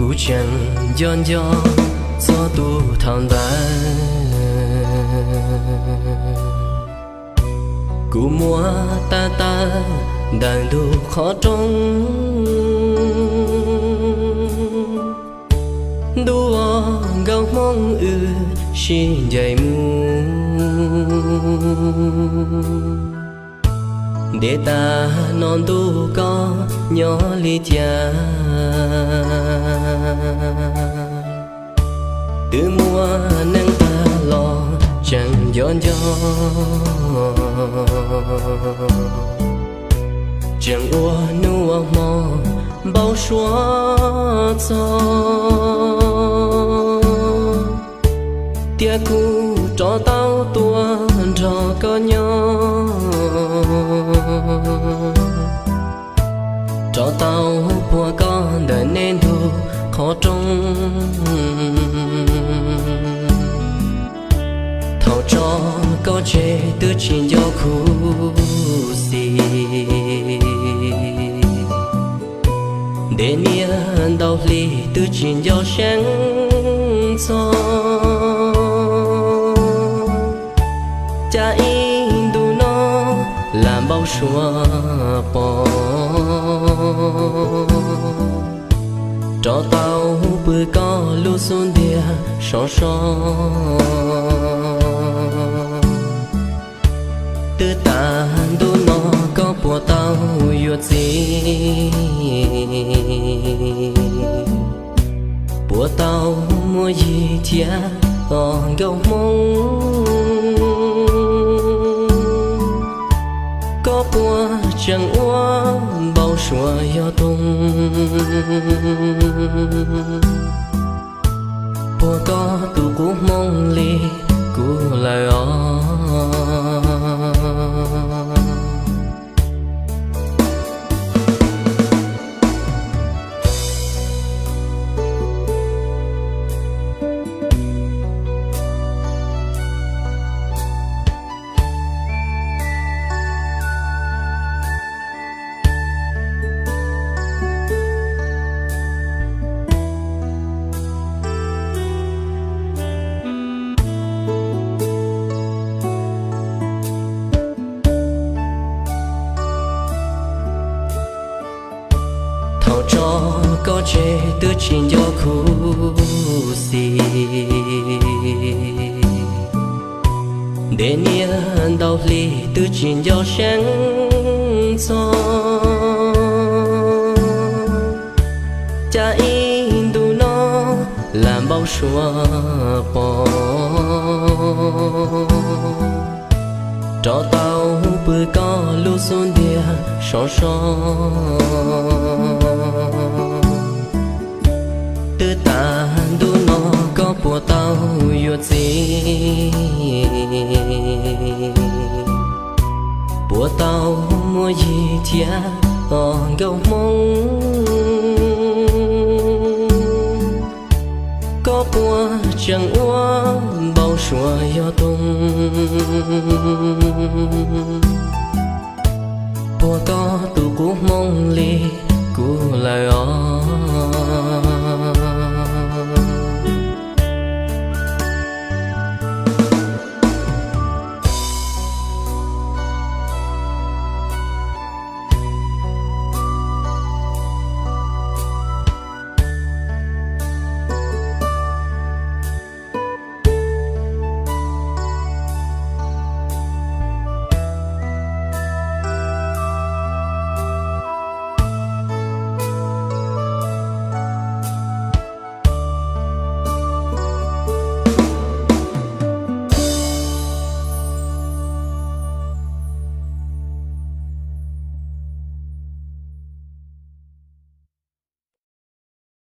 Kuv tseem nco nco txog tus thaum ntawd, kuv muab tab tawm ntawm ntug qhov rooj. Ntuj ua nkauj hmoob wb sib ncaim mus. Ntev tas no ntuj koj nyob li cas? Twb muaj neej tag los tseem nco nco, tseem ua hnub ua hmo npau suav txog. Tias kuv rov tau tuaj nrog koj nyob, rov tau puag koj ntawm nej ntug qhov rooj. Thaum tso koj tseg twb tsis nco khuv xim, ntev niaj ntau hli twb tsis nco seeb txog. Cas ib ntus no lam npau suav pom, rov tau pw koj lub xub ntiag sov so. Twb tas ntuj no koj puas tau yuav txiv, puas tau muaj yig thiab os nkauj hmoob? Koj puas tseem ua npau suav yog toog, puag koj tus qub hmoob li kuv lawm os? Thaum tso koj tseg twb tsis nco khuv xim, ntev niaj ntau hli twb tsis nco seeb txog. Cas ib ntus no lam npau suav pom, rov tau pw koj lub xub ntiag sov so. Twb tas ntuj no koj puas tau yuav txiv, puas tau muaj yig thiab os nkauj hmoob? Koj puas tseem ua npau suav yog toog, puag koj tus qub hmoob li kuv lawm os?